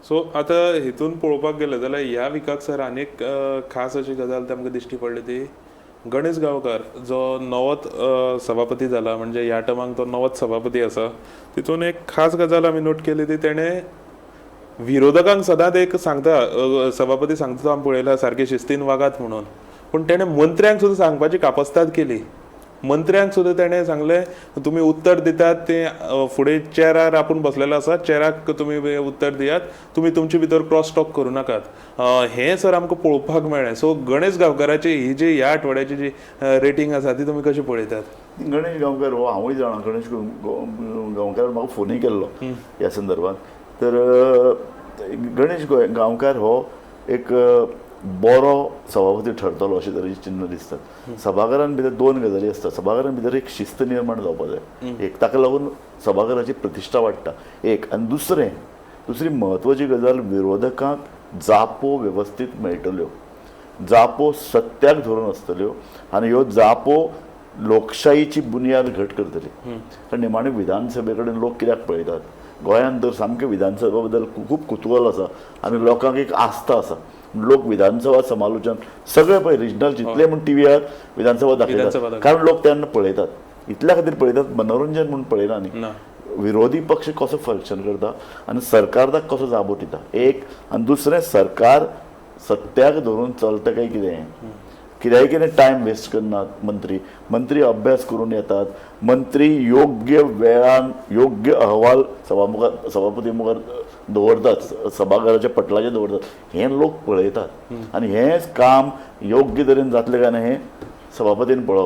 So आतां हितून पळोवपाक गेले जाल्यार ह्या विकाक सर आनीक खास अशी गजाल ती आमकां दिश्टी पडली ती गणेश गांवकार जो नवोच सभापती जाला, म्हणजे ह्या टर्माक तो नवोच सभापती आसा. तितून एक खास गजाल आमी नोट केली ती तेणें विरोधकांक सदांच एक सांगता, सभापती सांगता तो आमी पळयला सारके शिस्तीन वागात म्हणून, पूण तेणें मंत्र्यांक सुद्दां सांगपाची कापस्ताद केली. मंत्र्यांक सुद्दां तेणें सांगलें तुमी उत्तर दितात तें फुडें चेरार आपूण बसलेलो आसा, चेराक तुमी उत्तर दियात, तुमी तुमचे भितर क्रॉस टॉक करूं नाकात. हें सर आमकां पळोवपाक मेळ्ळें. सो गणेश गांवकाराची ही जी ह्या आठवड्याची जी रेटींग आसा ती तुमी कशी पळयतात? गणेश गांवकार हो हांवूय जाणा, गणेश गांवकार म्हाका फोनूय केल्लो ह्या संदर्भात. तर गणेश गांवकार हो एक बरो सभापती ठरतलो अशे तरेची चिन्ह दिसतात. सभाघरान भितर दोन गजाली आसतात. सभाघरान भितर एक शिस्त निर्माण जावपा जाय, एक ताका लागून सभाघराची प्रतिश्ठा वाडटा एक, आनी दुसरें दुसरी म्हत्वाची गजाल विरोधकांक जापो वेवस्थीत मेळटल्यो, जापो सत्याक धरून आसतल्यो आनी ह्यो जापो लोकशाहीची बुन्याद घट करतली. कारण निमाणे विधानसभे कडेन लोक कित्याक पळयतात? गोंयांत तर सामकें विधानसभा बद्दल खूब कुतूहल आसा आनी लोकांक एक आस्था आसा. लोक विधानसभा समालोचन सगळे पळय रिजनल जितले म्हूण टिव्हीर विधानसभा दाखयतात, कारण लोक तेन्ना पळयतात, इतल्या खातीर पळयतात, मनोरंजन म्हूण पळयना न्ही. विरोधी पक्ष कसो फंक्शन करता आनी सरकार ताका कसो जाबो दिता एक, आनी दुसरें सरकार सत्याक धरून चलता काय कितें, कित्याक कितें टायम वेस्ट करनात मंत्री, मंत्री अभ्यास करून येतात, मंत्री योग्य वेळान योग्य अहवाल सभा मुखार सभापती मुखार दवरतात, सभाघराच्या पटलाचेर दवरतात, हें लोक पळयतात आनी हें काम योग्य तरेन जातलें काय ना हें सभापतीन पळोवप.